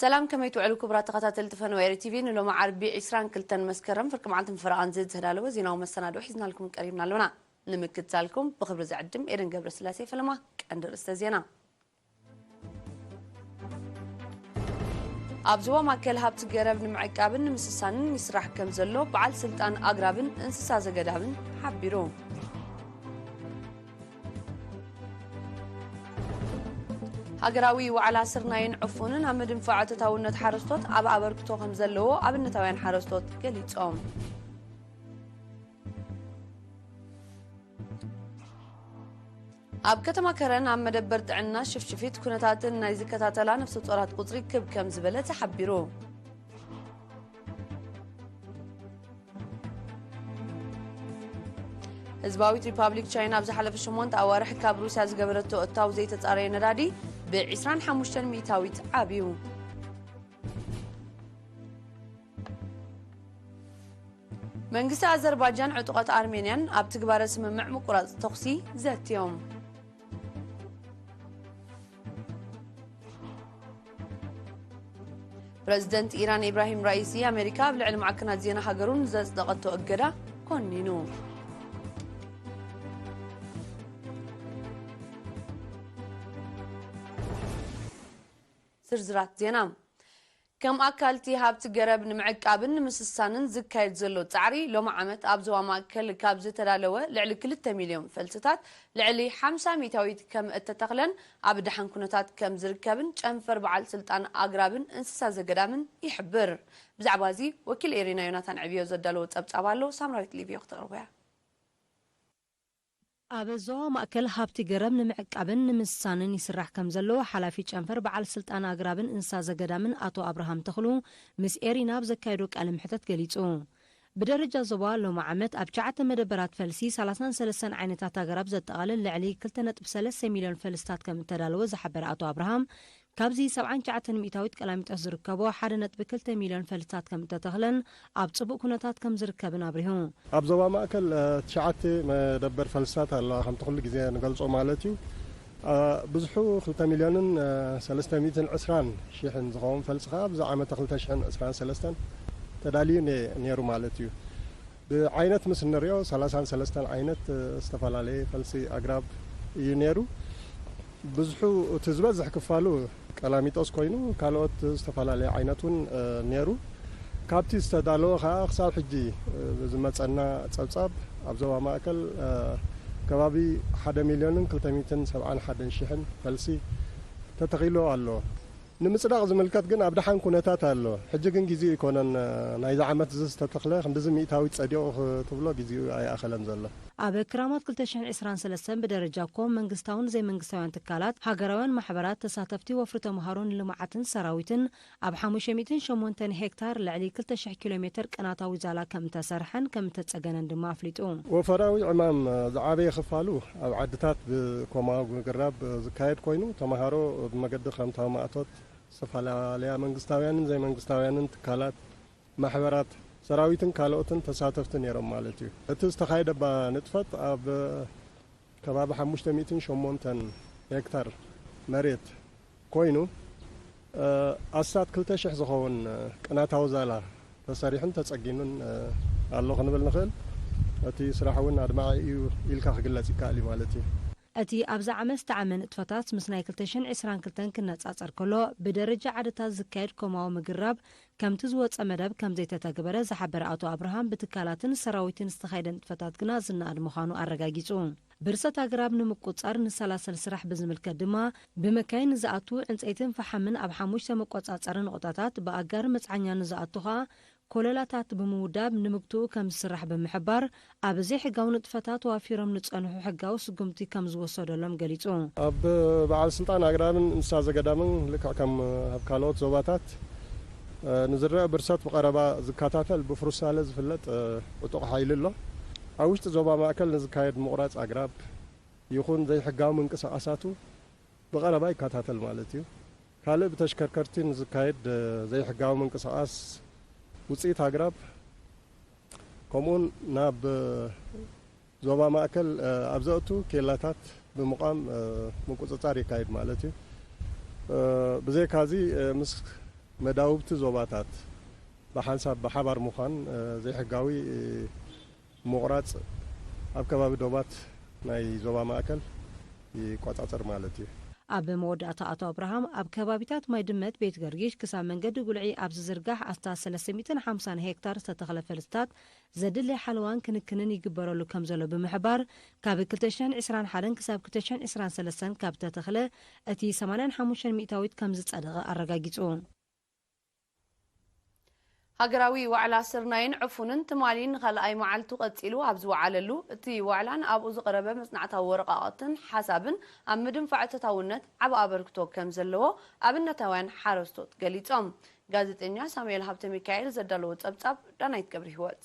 ሰላም፣ ከመይ ትውዕሉ ክቡራት ተኸታተልቲ ፈነወ ኤሪ ቲቪ? ንሎሚ ዓርቢ ዕስራን ክልተን መስከረም ፍርቂ መዓልትን ፈረቓን ዝተዳለወ ዜናዊ መሰናድኦ ሒዝናልኩም ቀሪብና ኣለና። ንምክትታልኩም ብኽብሪ ዝዕድም ኤደን ገብረስላሴ። ፈለማ ቀንዲ ርእስተ ዜና። ኣብ ዞባ ማእከል ሃብቲ ገረብ ንምዕቃብን ንምስሳንን ይስራሕ ከም ዘሎ በዓል ስልጣን ኣግራብን እንስሳ ዘገዳምን ሓቢሩ። ሃገራዊ ዋዕላ ስርናይን ዕፉንን ኣብ ምድንፋዕ ዕቶታውነት ሓረስቶት ኣብ ኣበርክቶ ከም ዘለዎ ኣብነታውያን ሓረስቶት ገሊጾም። ኣብ ከተማ ከረን ኣብ መደበር ጥዕና ሽፍሽፊት ኩነታትን ናይ ዝከታተላ ነፍሰ ጾራት ቁጽሪ ክብ ከም ዝበለ ተሓቢሩ። ህዝባዊት ሪፓብሊክ ቻይና ኣብ ዝሓለፈ ሸሞንተ ኣዋርሕ ካብ ሩስያ ዝገበረቶ እታው ዘይተጻረየ ነዳዲ ብ ዕስራን ሓሙሽተን ሚእታዊት ዓብዩ። መንግስቲ ኣዘርባጃን ዕጡቓት ኣርሜንያን ኣብ ትግባረ ስምምዕ ምቁራጽ ተኹሲ ዘትዮም። ፕረዚደንት ኢራን ኢብራሂም ራኢሲ፣ ኣሜሪካ ኣብ ልዕሊ ማዕከናት ዜና ሃገሩ ንዘጽደቐቶ እገዳ ኮኒኑ። ዝርዝራት ዜና። ከም ኣካል እቲ ሃብቲ ገረብ ንምዕቃብን ንምስሳንን ዝካየድ ዘሎ ጻዕሪ፣ ሎሚ ዓመት ኣብ ዞባ ማእከል ካብ ዝተዳለወ ልዕሊ ክልተ ሚልዮን ፈልስታት ልዕሊ ሓምሳ ሚእታዊት ከም እተተኽለን ኣብ ደሓን ኩነታት ከም ዝርከብን ጨንፈር በዓል ስልጣን ኣግራብን እንስሳ ዘገዳምን ይሕብር። ብዛዕባ እዚ ወኪል ኤሪና ዮናታን ዕብዮ ዘዳለዎ ጸብጻብ ኣሎ፣ ሳምራዊት ሊብዮ ክተቕርቦ እያ። ኣብ ዞባ ማእከል ሃብቲ ገረብ ንምዕቃብን ንምስሳንን ይስራሕ ከም ዘሎ ሓላፊ ጨንፈር በዓል ስልጣን ኣግራብን እንስሳ ዘገዳምን ኣቶ ኣብርሃም ተኽሉ ምስ ኤሪና ኣብ ዘካየዶ ቃለ መሕተት ገሊጹ። ብደረጃ ዞባ ሎሚ ዓመት ኣብ ትሽዓተ መደበራት ፈልሲ ሰላሳን ሰለስተን ዓይነታት ኣግራብ ዘጠቓልል ልዕሊ ክልተ ነጥቢ ሰለስተ ሚልዮን ፈልስታት ከም እተዳለወ ዝሓበረ ኣቶ ኣብርሃም፣ ካብዚ ሰብዓን ትሽዓተን ሚእታዊት ቀላሚጦስ ዝርከቦ ሓደ ነጥቢ ክልተ ሚልዮን ፈልስታት ከም እተተኽለን ኣብ ጽቡቕ ኩነታት ከም ዝርከብን ኣብሪሁ። ኣብ ዞባ ማእከል፣ እ፣ ትሽዓተ መደበር ፈልስታት ኣለዋ፣ ከምቲ ኩሉ ግዜ ንገልጾ ማለት እዩ። እ፣ ብዝሑ ክልተ ሚልዮንን፣ እ፣ ሰለስተ ሚእትን ዕስራን ሺሕን ዝኸውን ፈልሲ ከኣ ኣብዚ ዓመተ ክልተ ሽሕን ዕስራን ሰለስተን ተዳልዩ ነ-፣ ነይሩ ማለት እዩ። ብዓይነት ምስ እንሪኦ ሰላሳን ሰለስተን ዓይነት፣ እ፣ ዝተፈላለየ ፈልሲ ኣግራብ እዩ ነይሩ። ብዝሑ፣ እቲ ዝበዝሕ ክፋሉ ቀላሚጦስ ኮይኑ፣ ካልኦት ዝተፈላለየ ዓይነት እውን፣ እ፣ ነይሩ። ካብቲ ዝተዳለወ ከኣ ክሳብ ሕጂ፣ እ፣ ብዝመጸና ጸብጻብ ኣብ ዞባ ማእከል፣ እ፣ ከባቢ ሓደ ሚልዮንን ክልተ ሚእትን ሰብዓን ሓደን ሺሕን ፈልሲ ተተኺሉ ኣሎ። ንምጽዳቕ ዝምልከት ግን ኣብ ደሓን ኩነታት ኣሎ። ሕጂ ግን ግዜኡ ኣይኮነን፣ ናይዚ ዓመት እዚ ዝተተኽለ ክንድዚ ሚእታዊት ጸዲቑ ክትብሎ ግዜኡ ኣይኣኸለን ዘሎ። ኣብ ክራማት ክልተ ሽሕን ዕስራን ሰለስተን ብደረጃ ኮም መንግስታውን ዘይመንግስታውያን ትካላት፣ ሃገራውያን ማሕበራት፣ ተሳተፍቲ ወፍሪ ተምሃሮን ልምዓትን ሰራዊትን ኣብ ሓሙሽተ ሚእትን ሸሞንተን ሄክታር ልዕሊ ክልተ ሽሕ ኪሎ ሜትር ቅናታዊ ዛላ ከም እተሰርሐን ከም እተጸገነን ድማ ኣፍሊጡ። ወፈራዊ ዕማም ዝዓበየ ክፋሉ ኣብ ዓድታት ብኮማዊ ምግራብ ዝካየድ ኮይኑ፣ ተምሃሮ ብመገዲ ክረምታዊ ማእቶት ዝተፈላለያ መንግስታውያንን ዘይመንግስታውያንን ትካላት፣ ማሕበራት፣ ሰራዊትን ካልኦትን ተሳተፍቲ ነይሮም ማለት እዩ። እቲ ዝተኻየደ እባ ንጥፈት ኣብ ከባቢ ሓሙሽተ ሚእትን ሸሞንተን ሄክታር መሬት ኮይኑ፣ እ፣ ኣስታት ክልተ ሽሕ ዝኸውን፣ እ፣ ቅናታዊ ዛላ ተሰሪሑን ተጸጊኑን፣ እ፣ ኣሎ ክንብል ንኽእል። እቲ ስራሕ እውን ኣድማዒ እዩ ኢልካ ክግለጽ ይከኣል እዩ ማለት እዩ። እቲ ኣብዚ ዓመት ዝተዓመ ንጥፈታት ምስ ናይ ክልተ ሽሕን ዕስራን ክልተን ክነጻጸር ከሎ፣ ብደረጃ ዓድታት ዝካየድ ኮማዊ ምግራብ ከምቲ ዝወጸ መደብ ከም ዘይተተግበረ ዝሓበረ ኣቶ ኣብርሃም፣ ብትካላትን ሰራዊትን ዝተኻየደ ንጥፈታት ግና ዝነኣድ ምዃኑ ኣረጋጊጹ። ብርሰት ኣግራብ ንምቁጻር ንሰላሰል ስራሕ ብዝምልከት ድማ፣ ብመካይን ንዝኣቱ ዕንጸይትን ፈሓምን ኣብ ሓሙሽተ መቆጻጸሪ ነቑጣታት፣ ብኣጋር መጽዓኛ ንዝኣቱ ኸኣ ኮለላታት ብምውዳብ ንምግትኡ ከም ዝስራሕ ብምሕባር፣ ኣብ ዘይሕጋዊ ንጥፈታት ተዋፊሮም ንጸንሑ ሕጋዊ ስጉምቲ ከም ዝወሰደሎም ገሊጹ። ኣብ በዓል ስልጣን ኣግራብን እንስሳ ዘገዳምን ልክዕ ከም ኣብ ካልኦት ዞባታት፣ እ፣ ንዝረአ ብርሰት ብቐረባ ዝከታተል ብፍሩሳለ ዝፍለጥ፣ እ፣ ዕጡቕ ሓይሊ ኣሎ። ኣብ ውሽጢ ዞባ ማእከል ንዝካየድ ምቑራጽ ኣግራብ ይኹን ዘይሕጋዊ ምንቅስቓሳቱ ብቐረባ ይከታተል ማለት እዩ። ካልእ ብተሽከርከርቲ ንዝካየድ፣ እ፣ ዘይሕጋዊ ምንቅስቓስ ውጽኢት ኣግራብ፣ ከምኡውን ናብ፣ እ፣ ዞባ ማእከል፣ እ፣ ኣብ ዘእቱ ኬላታት ብምቋም፣ እ፣ ምቁጽጻር የካይድ ማለት እዩ። እ፣ ብዘይካዚ፣ እ፣ ምስ መዳውብቲ ዞባታት ብሓንሳብ ብሓባር ምዃን ዘይሕጋዊ ምቑራጽ ኣብ ከባቢ ዶባት ናይ ዞባ ማእከል ይቆጻጸር ማለት እዩ። ኣብ መወዳእታ ኣቶ ኣብርሃም ኣብ ከባቢታት ማይ ድመት ቤት ገርጊሽ ክሳብ መንገዲ ጉልዒ ኣብ ዝዝርጋሕ ኣስታት ሰለስተ ሚእትን ሓምሳን ሄክታር ዝተተኽለ ፈልስታት ዘድሊ ሓለዋን ክንክንን ይግበረሉ ከም ዘሎ ብምሕባር ካብ ክልተ ሽሕን ዕስራን ሓደን ክሳብ ክልተ ሽሕን ዕስራን ሰለስተን ካብ ዝተተኽለ እቲ ሰማንያን ሓሙሽተን ሚእታዊት ከም ዝጸደቐ ኣረጋጊጹ። ሃገራዊ ዋዕላ ስርናይን ዕፉንን ትማሊ ንኻልኣይ መዓልቱ ቀጺሉ ኣብ ዝወዓለሉ፣ እቲ ዋዕላን ኣብኡ ዝቐረበ መጽናዕታዊ ወረቓቕትን ሓሳብን ኣብ ምድንፋዕ እቶታውነት ዓቢ ኣበርክቶ ከም ዘለዎ ኣብነታውያን ሓረስቶት ገሊጾም። ጋዜጠኛ ሳሙኤል ሃብተሚካኤል ዘዳለዎ ጸብጻብ ዳናይት ገብረሂወት።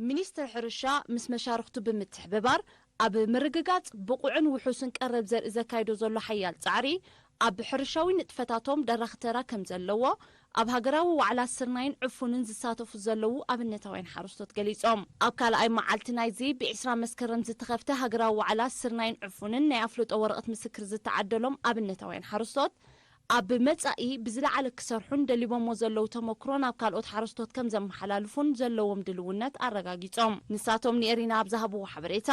ሚኒስትር ሕርሻ ምስ መሻርኽቱ ብምትሕብባር ኣብ ምርግጋጽ ብቑዕን ውሑስን ቀረብ ዘርኢ ዘካይዶ ዘሎ ሓያል ጻዕሪ ኣብ ሕርሻዊ ንጥፈታቶም ደራኺ ተራ ከም ዘለዎ ኣብ ሃገራዊ ዋዕላ ስርናይን ዕፉንን ዝሳተፉ ዘለዉ ኣብነታውያን ሓረስቶት ገሊጾም። ኣብ ካልኣይ መዓልቲ ናይዚ ብዒስራ መስከረም ዝተኸፍተ ሃገራዊ ዋዕላ ስርናይን ዕፉንን ናይ ኣፍልጦ ወረቐት ምስክር ዝተዓደሎም ኣብነታውያን ሓረስቶት ኣብ መጻኢ ብዝለዓለ ክሰርሑን ደሊቦሞ ዘለዉ ተመክሮ ናብ ካልኦት ሓረስቶት ከም ዘመሓላልፉን ዘለዎም ድልውነት ኣረጋጊጾም። ንሳቶም ንኤሪና ኣብ ዝሃብዎ ሓበሬታ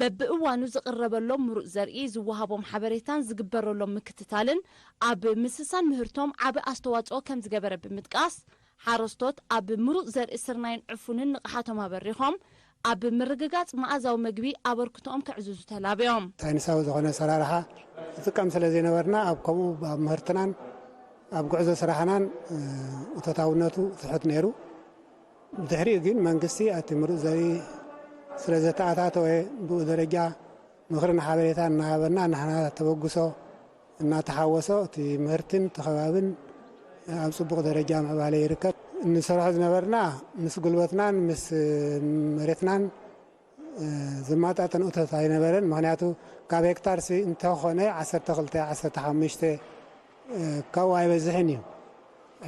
በብእዋኑ ዝቕረበሎም ምሩጽ ዘርኢ ዝወሃቦም ሓበሬታን ዝግበረሎም ምክትታልን ኣብ ምስሳን ምህርቶም ዓቢ ኣስተዋጽኦ ከም ዝገበረ ብምጥቃስ ሓረስቶት ኣብ ምሩጽ ዘርኢ ስርናይን ዕፉንን ንቕሓቶም ኣበሪኾም ኣብ ምርግጋጽ መኣዛዊ መግቢ ኣበርክቶኦም ከዕዝዙ ተላብዮም። ሳይንሳዊ ዝኾነ ኣሰራርሓ ንጥቀም ስለ ዘይነበርና ኣብ ከምኡ ኣብ ምህርትናን ኣብ ጉዕዞ ስራሕናን እቶታውነቱ ትሑት ነይሩ። ብድሕሪኡ ግን መንግስቲ ኣቲ ምሩጽ ዘርኢ ስለ ዘተኣታተወ ብኡ ደረጃ ምኽርን ሓበሬታን እናሃበና ንሕና ተበግሶ እናተሓወሶ እቲ ምህርትን እቲ ከባብን ኣብ ጽቡቕ ደረጃ ምዕባለ ይርከብ። እንሰርሖ ዝነበርና ምስ ጉልበትናን ምስ መሬትናን ዝማጣጠን እቶት ኣይነበረን። ምኽንያቱ ካብ ሄክታር ሲ እንተኾነ ዓሰርተ ክልተ ዓሰርተ ሓሙሽተ ካብኡ ኣይበዝሕን እዩ።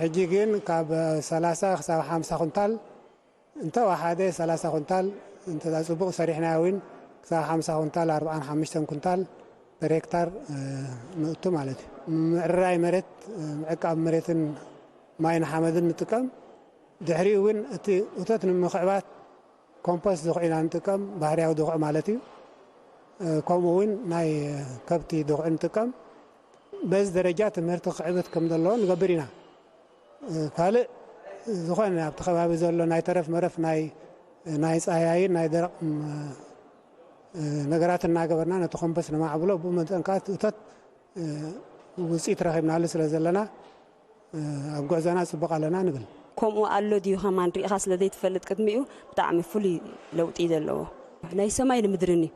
ሕጂ ግን ካብ ሰላሳ ክሳብ ሓምሳ ኩንታል እንተወሓደ ሰላሳ ኩንታል እንተ ጽቡቕ ሰሪሕና እውን ክሳብ ሓምሳ ኩንታል ኣርብዓን ሓሙሽተን ኩንታል ፐር ሄክታር ንእቱ ማለት እዩ። ምዕርራይ መሬት ምዕቃብ መሬትን ማይን ሓመድን ንጥቀም። ድሕሪኡ እውን እቲ እቶት ንምኽዕባት ኮምፖስት ዝኹዕ ኢና ንጥቀም፣ ባህርያዊ ድኹዕ ማለት እዩ። ከምኡ እውን ናይ ከብቲ ድኹዕ ንጥቀም። በዚ ደረጃ ትምህርቲ ክዕብት ከም ዘለዎ ንገብር ኢና። ካልእ ዝኾነ ኣብቲ ከባቢ ዘሎ ናይ ተረፍ መረፍ ናይ ናይ ጻህያይን ናይ ደረቕ ነገራት እናገበርና ነቲ ኮምፖስት ነማዕብሎ፣ ብኡ መጠን ከዓ እቲ እቶት ውፅኢት ረኺብናሉ ስለ ዘለና ኣብ ጉዕዞና ፅቡቕ ኣለና ንብል። ከምኡ ኣሎ ድዩ ከማን ሪኢኻ ስለ ዘይትፈልጥ ቅድሚኡ ብጣዕሚ ፍሉይ ለውጢ እዩ ዘለዎ። ናይ ሰማይ ንምድርን እዩ።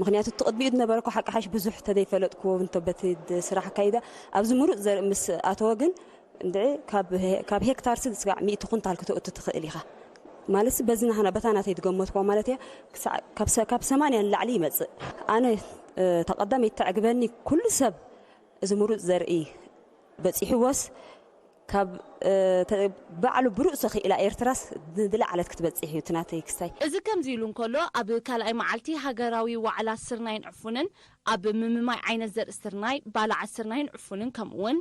ምክንያቱ እቲ ቅድሚኡ ዝነበረ እኮ ሓቂ ሓሽ ብዙሕ ተዘይፈለጥክዎ እንተ በቲ ስራሕ ኣካይዳ ኣብዚ ምሩፅ ዘርኢ ምስ ኣተወ ግን እንድዒ ካብ ሄክታር ሲ ስጋዕ ሚእቲ ኩንታል ክተእቱ ትኽእል ኢኻ ማለት በዚ ናህና በታ ናተይ ዝገመትኳ ማለት እያ። ካብ ሰማንያ ንላዕሊ ይመፅእ። ኣነ ተቐዳመይ ተዕግበኒ ኩሉ ሰብ እዚ ምሩፅ ዘርኢ በፂሕዎስ ካብ ባዕሉ ብርእሱ ክኢላ ኤርትራስ ዝለዓለት ክትበፅሕ እዩ ትናተይ ክስታይ። እዚ ከምዚ ኢሉ እንከሎ ኣብ ካልኣይ መዓልቲ ሃገራዊ ዋዕላ ስርናይን ዕፉንን ኣብ ምምማይ ዓይነት ዘርኢ ስርናይ፣ ባልዓት ስርናይን ዕፉንን ከምኡ እውን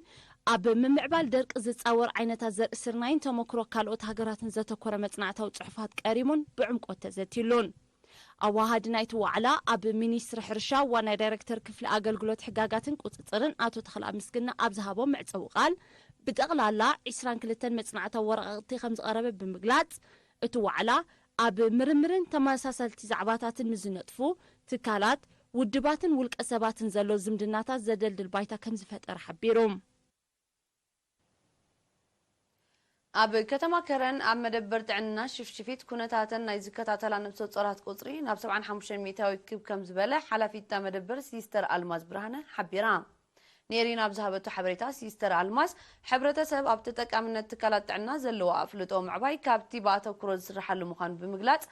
ኣብ ምምዕባል ደርቂ ዝፃወር ዓይነታት ዘርኢ ስርናይን ተመክሮ ካልኦት ሃገራትን ዘተኮረ መፅናዕታዊ ፅሑፋት ቀሪቡን ብዕምቆት ተዘትይሉን። ኣዋሃዲ ናይቲ ዋዕላ ኣብ ሚኒስትሪ ሕርሻ ዋና ዳይረክተር ክፍሊ ኣገልግሎት ሕጋጋትን ቁፅፅርን ኣቶ ተኽለኣብ ምስግና ኣብ ዝሃቦ መዕፀዊ ቃል ብጠቕላላ ዒስራን ክልተን መፅናዕታዊ ወረቓቕቲ ከምዝቐረበ ብምግላፅ እቲ ዋዕላ ኣብ ምርምርን ተመሳሰልቲ ዛዕባታትን ንዝነጥፉ ትካላት፣ ውድባትን ውልቀ ሰባትን ዘሎ ዝምድናታት ዘደልድል ባይታ ከምዝፈጠረ ሓቢሩ። ኣብ ከተማ ከረን ኣብ መደበር ጥዕና ሽፍሽፊት ኩነታተን ናይ ዝከታተላ ነብሰ ጾራት ቁጽሪ ናብ ሰብዓን ሓሙሽተን ሚእታዊት ክብ ከም ዝበለ ሓላፊት እታ መደበር ሲስተር ኣልማዝ ብርሃነ ሓቢራ። ኔሪን ኣብ ዝሃበቶ ሓበሬታ ሲስተር ኣልማዝ ሕብረተሰብ ኣብ ተጠቃምነት ትካላት ጥዕና ዘለዎ ኣፍልጦ ምዕባይ ካብቲ ብኣተኩሮ ዝስርሓሉ ምዃኑ ብምግላጽ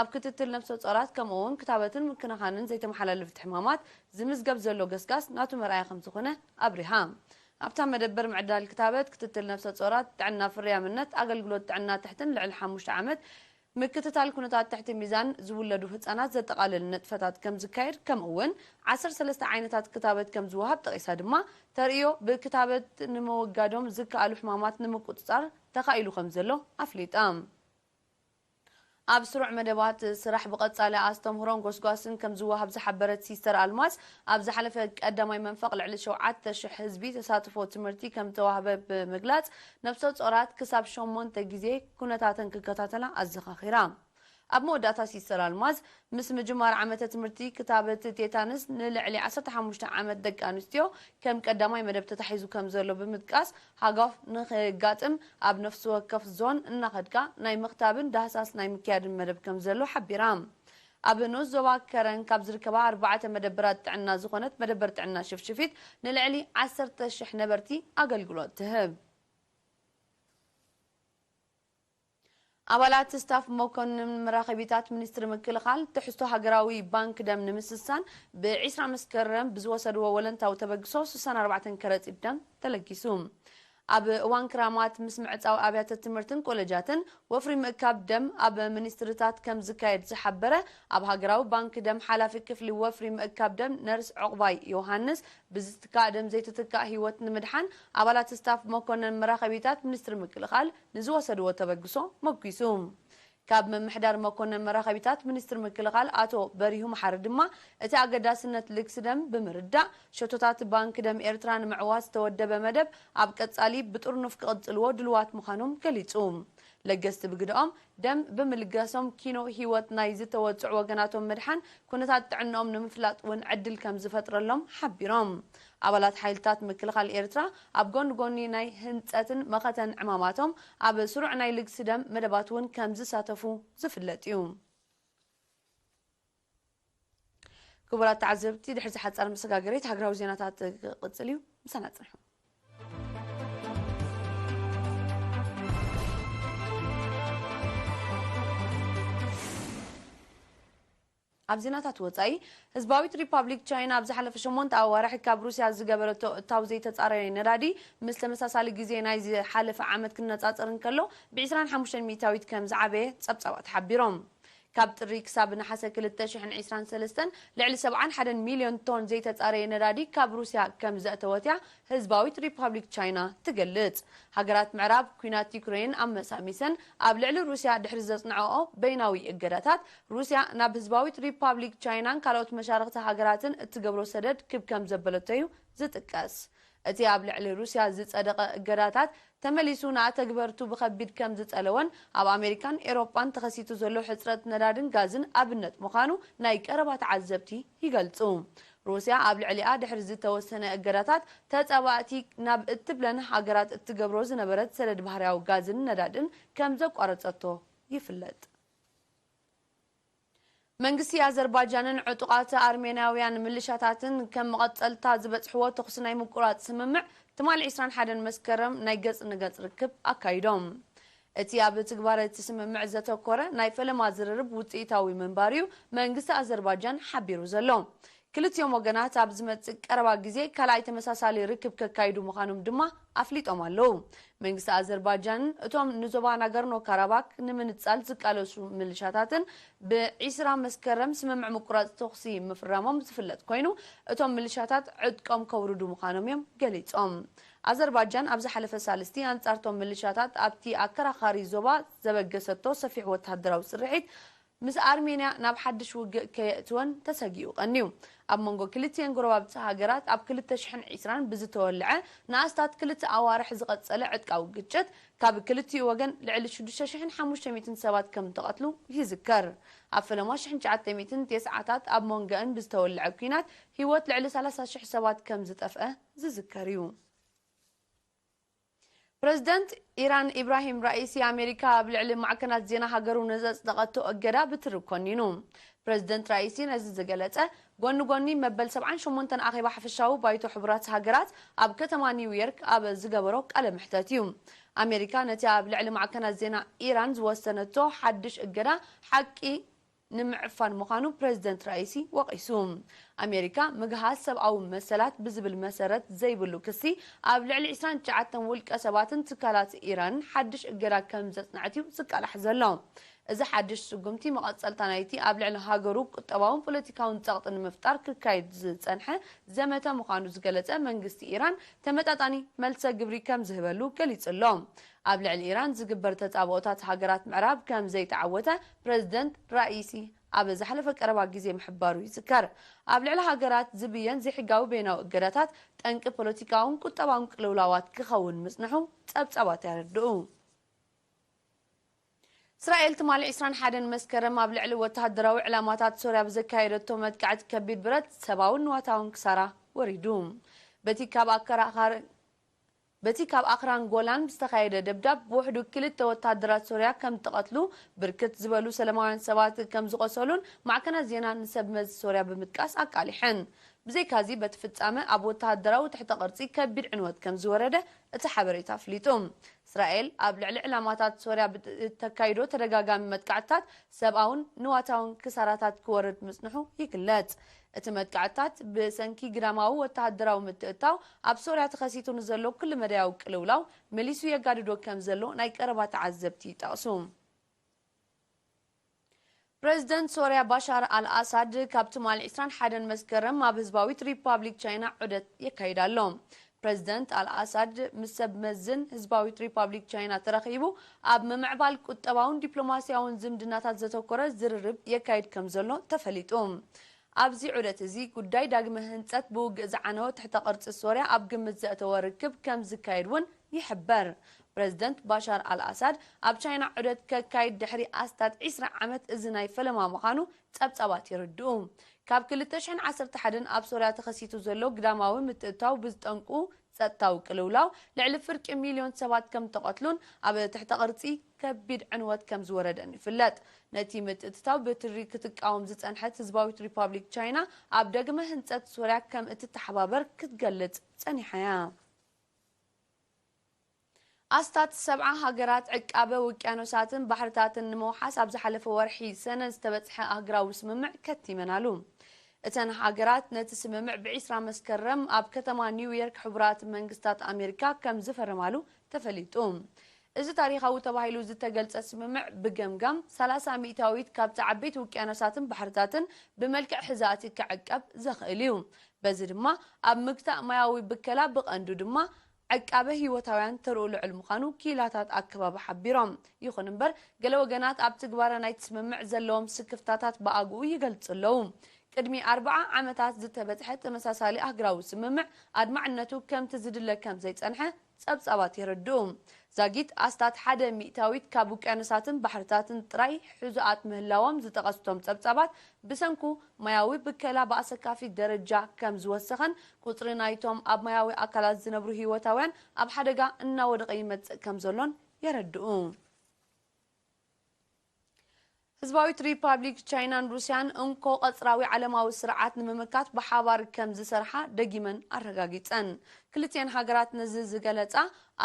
ኣብ ክትትል ነብሰ ጾራት ከምኡ እውን ክታበትን ምክንኻንን ዘይተመሓላለፍቲ ሕማማት ዝምዝገብ ዘሎ ገስጋስ ናቱ መርኣያ ከም ዝኾነ ኣብሪሃ። ኣብታ መደበር ምዕዳል ክታበት፣ ክትትል ነብሰ ጾራት፣ ጥዕና ፍርያምነት፣ ኣገልግሎት ጥዕና ትሕትን ልዕሊ ሓሙሽተ ዓመት፣ ምክትታል ኩነታት ትሕቲ ሚዛን ዝውለዱ ህጻናት ዘጠቓልል ንጥፈታት ከም ዝካየድ፣ ከምኡ እውን ዓሰርተ ሰለስተ ዓይነታት ክታበት ከም ዝወሃብ ጠቒሳ ድማ፣ ተርእዮ ብክታበት ንምውጋዶም ዝከኣሉ ሕማማት ንምቁጽጻር ተኻኢሉ ከም ዘሎ ኣፍሊጣ። ኣብ ስሩዕ መደባት ስራሕ ብቐጻሊ ኣስተምህሮን ጎስጓስን ከም ዝወሃብ ዝሓበረት ሲስተር ኣልማዝ፣ ኣብ ዝሓለፈ ቀዳማይ መንፈቕ ልዕሊ ሸውዓተ ሽሕ ህዝቢ ተሳትፎ ትምህርቲ ከም ዝተዋህበ ብምግላጽ፣ ነፍሰ ጾራት ክሳብ ሸሞንተ ግዜ ኩነታተን ክከታተላ ኣዘኻኺራ። ኣብ መወዳእታ ሲስተር ኣልማዝ፣ ምስ ምጅማር ዓመተ ትምህርቲ ክታበት ቴታንስ ንልዕሊ ዓሰርተ ሓሙሽተ ዓመት ደቂ ኣንስትዮ ከም ቀዳማይ መደብ ተታሒዙ ከም ዘሎ ብምጥቃስ፣ ሃጓፍ ንኸየጋጥም ኣብ ነፍሲ ወከፍ ዞን እናኸድካ ናይ ምኽታብን ዳህሳስ ናይ ምክያድን መደብ ከም ዘሎ ሓቢራ። ኣብ ንኡስ ዞባ ከረን ካብ ዝርከባ ኣርባዕተ መደበራት ጥዕና ዝኾነት መደበር ጥዕና ሽፍሽፊት ንልዕሊ ዓሰርተ ሽሕ ነበርቲ ኣገልግሎት ትህብ። ኣባላት ስታፍ መኮንን መራኸቢታት ሚኒስትሪ ምክልኻል ትሕዝቶ ሃገራዊ ባንክ ደም ንምስሳን ብ ዕስራ መስከረም ብዝወሰድዎ ወለንታዊ ተበግሶ ስሳን ኣርባዕተን ከረጺት ደም ተለጊሱ። ኣብ እዋን ክራማት ምስ ምዕጻው ኣብያተ ትምህርትን ኮለጃትን ወፍሪ ምእካብ ደም ኣብ ሚኒስትርታት ከም ዝካየድ ዝሓበረ ኣብ ሃገራዊ ባንክ ደም ሓላፊ ክፍሊ ወፍሪ ምእካብ ደም ነርስ ዑቕባይ ዮሃንስ፣ ብዝትካእ ደም ዘይትትካእ ህይወት ንምድሓን ኣባላት ስታፍ መኮንን መራኸቢታት ሚኒስትሪ ምክልኻል ንዝወሰድዎ ተበግሶ መጒሱ። ካብ ምምሕዳር መኮንን መራኸቢታት ሚኒስትሪ ምክልኻል ኣቶ በሪሁ መሓሪ ድማ፣ እቲ ኣገዳስነት ልግሲ ደም ብምርዳእ፣ ሸቶታት ባንክ ደም ኤርትራ ንምዕዋት ዝተወደበ መደብ ኣብ ቀጻሊ ብጥርኑፍ ክቕጽልዎ ድልዋት ምዃኖም ገሊጹ። ለገስቲ ብግደኦም፣ ደም ብምልጋሶም ኪኖ ህይወት ናይ ዝተወጽዑ ወገናቶም ምድሓን፣ ኩነታት ጥዕንኦም ንምፍላጥ እውን ዕድል ከም ዝፈጥረሎም ሓቢሮም። ኣባላት ሓይልታት ምክልኻል ኤርትራ ኣብ ጎኒ ጎኒ ናይ ህንጸትን መኸተን ዕማማቶም ኣብ ስሩዕ ናይ ልግሲ ደም መደባት እውን ከም ዝሳተፉ ዝፍለጥ እዩ። ክቡራት ተዓዘብቲ፣ ድሕሪ እዚ ሓጻር መሰጋገሪት ሃገራዊ ዜናታት ክቕጽል እዩ። ምሳና ጽንሑ። ኣብ ዜናታት ወጻኢ፣ ህዝባዊት ሪፓብሊክ ቻይና ኣብ ዝሓለፈ ሸሞንተ ኣዋርሕ ካብ ሩስያ ዝገበረቶ እታው ዘይተጻረየ ነዳዲ ምስ ተመሳሳሊ ግዜ ናይ ዝሓለፈ ዓመት ክነጻጸር እንከሎ ብ ዕስራን ሓሙሽተን ሚእታዊት ከም ዝዓበየ ጸብጻባት ሓቢሮም። ካብ ጥሪ ክሳብ ነሓሰ ክልተ ሽሕን ዕስራን ሰለስተን ልዕሊ ሰብዓን ሓደን ሚልዮን ቶን ዘይተጻረየ ነዳዲ ካብ ሩስያ ከም ዘእተወት እያ ህዝባዊት ሪፓብሊክ ቻይና ትገልጽ። ሃገራት ምዕራብ፣ ኲናት ዩክሬን ኣመሳሚሰን ኣብ ልዕሊ ሩስያ ድሕሪ ዘጽንዐኦ በይናዊ እገዳታት፣ ሩስያ ናብ ህዝባዊት ሪፓብሊክ ቻይናን ካልኦት መሻርኽቲ ሃገራትን እትገብሮ ሰደድ ክብ ከም ዘበለቶ እዩ ዝጥቀስ። እቲ ኣብ ልዕሊ ሩስያ ዝጸደቐ እገዳታት፣ ተመሊሱ ንኣተግበርቱ ብኸቢድ ከም ዝጸለወን ኣብ ኣሜሪካን ኤሮጳን ተኸሲቱ ዘሎ ሕጽረት ነዳድን ጋዝን ኣብነት ምዃኑ ናይ ቀረባ ተዓዘብቲ ይገልጹ። ሩስያ ኣብ ልዕሊኣ ድሕሪ ዝተወሰነ እገዳታት ተጻባእቲ ናብ እትብለን ሃገራት እትገብሮ ዝነበረት ሰደድ ባህርያዊ ጋዝን ነዳድን ከም ዘቋረጸቶ ይፍለጥ። መንግስቲ ኣዘርባጃንን ዕጡቓት ኣርሜናውያን ምልሻታትን ከም መቐጸልታ ዝበጽሕዎ ተኹሲ ናይ ምቁራጽ ስምምዕ ትማሊ ዕስራን ሓደን መስከረም ናይ ገጽ ንገጽ ርክብ ኣካይዶም። እቲ ኣብ ትግባረ እቲ ስምምዕ ዘተኮረ ናይ ፈለማ ዝርርብ ውጽኢታዊ ምንባር እዩ መንግስቲ ኣዘርባጃን ሓቢሩ ዘሎ። ክልቲኦም ወገናት ኣብ ዝመጽእ ቀረባ ግዜ ካልኣይ ተመሳሳሊ ርክብ ከካይዱ ምዃኖም ድማ ኣፍሊጦም ኣለዉ። መንግስቲ ኣዘርባጃንን እቶም ንዞባ ናገርኖ ካራባክ ንምንጻል ዝቃለሱ ምልሻታትን ብ ዕስራ መስከረም ስምምዕ ምቁራጽ ተኹሲ ምፍራሞም ዝፍለጥ ኮይኑ፣ እቶም ምልሻታት ዕጥቆም ከውርዱ ምዃኖም እዮም ገሊጾም። ኣዘርባጃን ኣብ ዝሓለፈ ሳልስቲ ኣንጻርቶም ምልሻታት ኣብቲ ኣከራኻሪ ዞባ ዘበገሰቶ ሰፊሕ ወተሃደራዊ ስርሒት፣ ምስ ኣርሜንያ ናብ ሓድሽ ውግእ ከየእትወን ተሰጊኡ ቀንዩ። ኣብ መንጎ ክልቲኤን ጎረባብቲ ሃገራት ኣብ ክልተ ሽሕን ዕስራን ብዝተወልዐ ንኣስታት ክልተ ኣዋርሕ ዝቐጸለ ዕጥቃዊ ግጭት፣ ካብ ክልቲኡ ወገን ልዕሊ ሽዱሽተ ሽሕን ሓሙሽተ ሚእትን ሰባት ከም ተቐትሉ ይዝከር። ኣብ ፈለማ ሽሕን ትሽዓተ ሚእትን ተስዓታት ኣብ መንጎአን ብዝተወልዐ ኲናት ህይወት ልዕሊ ሰላሳ ሽሕ ሰባት ከም ዝጠፍአ ዝዝከር እዩ። ፕረዚደንት ኢራን ኢብራሂም ራኢሲ፣ ኣሜሪካ ኣብ ልዕሊ ማዕከናት ዜና ሃገሩ ንዘጽደቐቶ እገዳ ብትሪ ኮኒኑ። ፕረዚደንት ራኢሲ ነዚ ዝገለጸ፣ ጎኒ ጎኒ መበል ሰብዓን ሸሞንተን ኣኼባ ሓፈሻዊ ባይቶ ሕቡራት ሃገራት ኣብ ከተማ ኒውዮርክ ኣብ ዝገበሮ ቃለ መሕተት እዩ። ኣሜሪካ ነቲ ኣብ ልዕሊ ማዕከናት ዜና ኢራን ዝወሰነቶ ሓድሽ እገዳ ሓቂ ንምዕፋን ምዃኑ ፕረዚደንት ራኢሲ ወቒሱ። ኣሜሪካ ምግሃስ ሰብኣዊ መሰላት ብዝብል መሰረት ዘይብሉ ክሲ ኣብ ልዕሊ ዕስራን ትሽዓተን ውልቀ ሰባትን ትካላት ኢራንን ሓድሽ እገዳ ከም ዘጽንዐት እዩ ዝቃላሕ ዘሎ። እዚ ሓድሽ ስጉምቲ መቐጸልታ ናይቲ ኣብ ልዕሊ ሃገሩ ቁጠባውን ፖለቲካውን ጸቕጢ ንምፍጣር ክካየድ ዝጸንሐ ዘመተ ምዃኑ ዝገለጸ መንግስቲ ኢራን፣ ተመጣጣኒ መልሰ ግብሪ ከም ዝህበሉ ገሊጹ ኣሎ። ኣብ ልዕሊ ኢራን ዝግበር ተጻብኦታት ሃገራት ምዕራብ ከም ዘይተዓወተ ፕረዚደንት ራኢሲ ኣብ ዝሓለፈ ቀረባ ግዜ ምሕባሩ ይዝከር። ኣብ ልዕሊ ሃገራት ዝብየን ዘይሕጋዊ በይናዊ እገዳታት ጠንቂ ፖለቲካውን ቁጠባውን ቅልውላዋት ክኸውን ምጽንሑ ጸብጻባት የረድኡ። እስራኤል ትማሊ ዕስራን ሓደን መስከረም ኣብ ልዕሊ ወተሃደራዊ ዕላማታት ሶርያ ብዘካየደቶ መጥቃዕቲ ከቢድ ብረት ሰብኣውን ንዋታውን ክሳራ ወሪዱ። በቲ ካብ ኣከራኻሪ በቲ ካብ ኣኽራን ጎላን ዝተኻየደ ደብዳብ ብውሕዱ ክልተ ወተሃደራት ሶርያ ከም ተቐትሉ፣ ብርክት ዝበሉ ሰላማውያን ሰባት ከም ዝቖሰሉን ማዕከናት ዜና ንሰብ መዚ ሶርያ ብምጥቃስ ኣቃሊሐን። ብዘይካዚ በቲ ፍጻመ ኣብ ወተሃደራዊ ትሕተ ቅርጺ ከቢድ ዕንወት ከም ዝወረደ እቲ ሓበሬታ ኣፍሊጡ። እስራኤል ኣብ ልዕሊ ዕላማታት ሶርያ ብተካይዶ ተደጋጋሚ መጥቃዕትታት ሰብኣውን ንዋታውን ክሳራታት ክወርድ ምጽንሑ ይግለጽ። እቲ መጥቃዕትታት ብሰንኪ ግዳማዊ ወተሃደራዊ ምትእትታው ኣብ ሶርያ ተኸሲቱ ንዘሎ ኩለመዳያዊ ቅልውላው መሊሱ የጋድዶ ከም ዘሎ ናይ ቀረባ ተዓዘብቲ ይጠቕሱ። ፕረዚደንት ሶርያ ባሻር ኣልኣሳድ ካብ ትማሊ ዕስራን ሓደን መስከረም ኣብ ህዝባዊት ሪፓብሊክ ቻይና ዑደት የካይድ ኣሎ። ፕረዚደንት ኣልኣሳድ ምስ ሰብ መዝን ህዝባዊት ሪፓብሊክ ቻይና ተራኺቡ ኣብ ምምዕባል ቁጠባውን ዲፕሎማስያውን ዝምድናታት ዘተኮረ ዝርርብ የካይድ ከም ዘሎ ተፈሊጡ። ኣብዚ ዑደት እዚ ጉዳይ ዳግመ ህንጸት ብውግእ ዝዓነወ ትሕተ ቅርጺ ሶርያ ኣብ ግምት ዘእተወ ርክብ ከም ዝካየድ እውን ይሕበር። ፕረዚደንት ባሻር ኣልኣሳድ ኣብ ቻይና ዑደት ከካይድ ድሕሪ ኣስታት ዕስራ ዓመት እዚ ናይ ፈለማ ምዃኑ ጸብጻባት የረድኡ። ካብ ክልተ ሽሕን ዓሰርተ ሓደን ኣብ ሶርያ ተኸሲቱ ዘሎ ግዳማዊ ምትእትታው ብዝጠንቁ ጸጥታዊ ቅልውላው ልዕሊ ፍርቂ ሚልዮን ሰባት ከም ተቐትሉን ኣብ ትሕተ ቅርጺ ከቢድ ዕንወት ከም ዝወረደን ይፍለጥ። ነቲ ምትእትታው ብትሪ ክትቃወም ዝጸንሐት ህዝባዊት ሪፓብሊክ ቻይና ኣብ ደግመ ህንጸት ሶርያ ከም እትተሓባበር ክትገልጽ ጸኒሓ እያ። ኣስታት ሰብዓ ሃገራት ዕቃበ ውቅያኖሳትን ባሕርታትን ንምውሓስ ኣብ ዝሓለፈ ወርሒ ሰነ ዝተበጽሐ ኣህግራዊ ስምምዕ ከቲመናሉ። እተን ሃገራት ነቲ ስምምዕ ብዒስራ መስከረም ኣብ ከተማ ኒውዮርክ ሕቡራት መንግስታት ኣሜሪካ ከም ዝፈረማሉ ተፈሊጡ። እዚ ታሪኻዊ ተባሂሉ ዝተገልጸ ስምምዕ ብገምጋም ሰላሳ ሚእታዊት ካብቲ ዓበይቲ ውቅያኖሳትን ባሕርታትን ብመልክዕ ሕዛእቲ ክዕቀብ ዘኽእል እዩ። በዚ ድማ ኣብ ምግታእ ማያዊ ብከላ ብቐንዱ ድማ ዕቃበ ህይወታውያን ተርኡ ልዑል ምዃኑ ክኢላታት ኣከባቢ ሓቢሮም። ይኹን እምበር፣ ገለ ወገናት ኣብ ትግባረ ናይቲ ስምምዕ ዘለዎም ስክፍታታት ብኣግኡ ይገልጹ ኣለዉ። ቅድሚ ኣርብዓ ዓመታት ዝተበጽሐ ተመሳሳሊ ኣህግራዊ ስምምዕ ኣድማዕነቱ ከምቲ ዝድለ ከም ዘይጸንሐ ጸብጻባት የረድኡ። ዛጊት ኣስታት ሓደ ሚእታዊት ካብ ውቅያኖሳትን ባሕርታትን ጥራይ ሕዙኣት ምህላዎም ዝጠቐሱ እቶም ጸብጻባት፣ ብሰንኩ ማያዊ ብከላ ብኣሰካፊ ደረጃ ከም ዝወሰኸን ቁጽሪ ናይቶም ኣብ ማያዊ ኣካላት ዝነብሩ ህይወታውያን ኣብ ሓደጋ እናወደቐ ይመጽእ ከም ዘሎን የረድኡ። ህዝባዊት ሪፓብሊክ ቻይናን ሩስያን እንኮ ቀጽራዊ ዓለማዊ ስርዓት ንምምካት ብሓባር ከም ዝሰርሓ ደጊመን ኣረጋጊጸን። ክልቲኤን ሃገራት ነዚ ዝገለጻ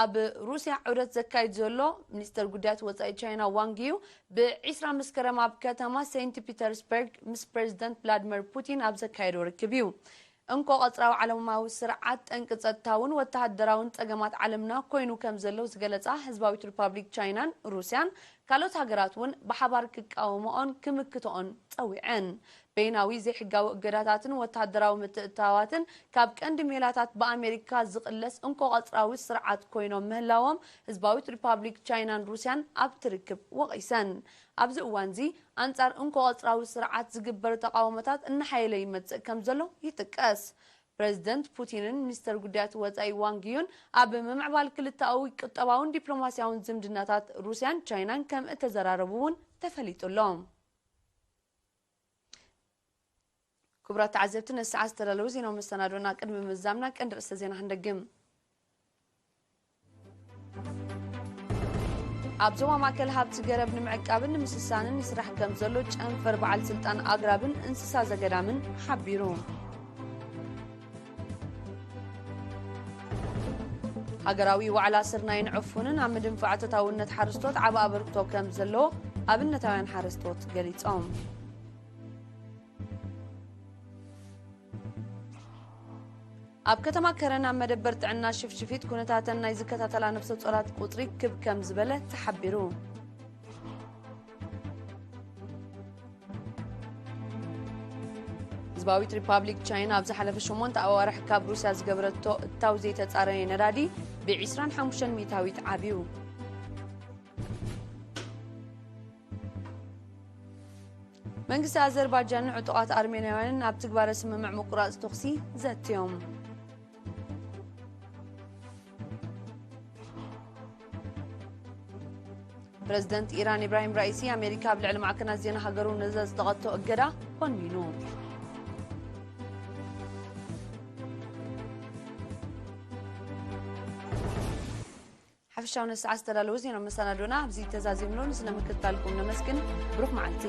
ኣብ ሩስያ ዑደት ዘካይድ ዘሎ ሚኒስተር ጉዳያት ወጻኢ ቻይና ዋንግ ዩ ብዒስራ መስከረም ኣብ ከተማ ሴንት ፒተርስበርግ ምስ ፕረዚደንት ቭላድሚር ፑቲን ኣብ ዘካየዶ ርክብ እዩ። እንኮ ቀጽራዊ ዓለማዊ ስርዓት ጠንቂ ጸጥታውን ወተሃደራውን ጸገማት ዓለምና ኮይኑ ከም ዘሎ ዝገለጻ ህዝባዊት ሪፓብሊክ ቻይናን ሩስያን ካልኦት ሃገራት እውን ብሓባር ክቃወምኦን ክምክትኦን ጸዊዐን። በይናዊ ዘይሕጋዊ እገዳታትን ወተሃደራዊ ምትእትታዋትን ካብ ቀንዲ ሜላታት ብኣሜሪካ ዝቕለስ እንኮ ቀጽራዊ ስርዓት ኮይኖም ምህላዎም ህዝባዊት ሪፓብሊክ ቻይናን ሩስያን ኣብቲ ርክብ ወቒሰን። ኣብዚ እዋንዚ ኣንጻር እንኮ ቀጽራዊ ስርዓት ዝግበር ተቓውሞታት እናሓየለ ይመጽእ ከም ዘሎ ይጥቀስ። ፕረዚደንት ፑቲንን ሚኒስተር ጉዳያት ወጻኢ ዋንግ ዩን ኣብ ምምዕባል ክልተኣዊ ቁጠባውን ዲፕሎማስያውን ዝምድናታት ሩስያን ቻይናን ከም እተዘራረቡ እውን ተፈሊጡ ኣሎ። ክቡራት ተዓዘብቲ፣ ነዚ ሰዓት ዝተዳለዉ ዜናዊ መሰናዶና ቅድሚ ምዛምና ቀንዲ ርእሰ ዜና ክንደግም። ኣብ ዞባ ማእከል ሃብቲ ገረብ ንምዕቃብን ንምስሳንን ይስራሕ ከም ዘሎ ጨንፈር በዓል ስልጣን ኣግራብን እንስሳ ዘገዳምን ሓቢሩ። ሃገራዊ ዋዕላ ስርናይን ዕፉንን ኣብ ምድንፋዕ ተታውነት ሓረስቶት ዓቢ ኣበርክቶ ከም ዘለዎ ኣብነታውያን ሓረስቶት ገሊጾም። ኣብ ከተማ ከረን ኣብ መደበር ጥዕና ሽፍሽፊት ኩነታተን ናይ ዝከታተላ ነፍሰ ጾራት ቁጽሪ ክብ ከም ዝበለ ተሓቢሩ። ህዝባዊት ሪፓብሊክ ቻይና ኣብ ዝሓለፈ ሸሞንተ ኣዋርሕ ካብ ሩስያ ዝገበረቶ እታው ዘይተጻረየ ነዳዲ ብ ዒስራን ሓሙሽተን ሚእታዊት ዓብዩ። መንግስቲ ኣዘርባጃንን ዕጡቓት ኣርሜናውያንን ኣብ ትግባረ ስምምዕ ምቁራጽ ተኹሲ ዘትዮም። ፕረዚደንት ኢራን ኢብራሂም ራኢሲ፣ ኣሜሪካ ኣብ ልዕሊ ማዕከናት ዜና ሃገሩ ንዘጽደቐቶ እገዳ ኮኒኑ። ሓፈሻዊ ነዚ ሰዓት ዝተዳለዉ ዜና መሰናዶና ኣብዚ ተዛዚምሉ። ንስለ ምክትታልኩም ነመስግን። ብሩኽ መዓልቲ።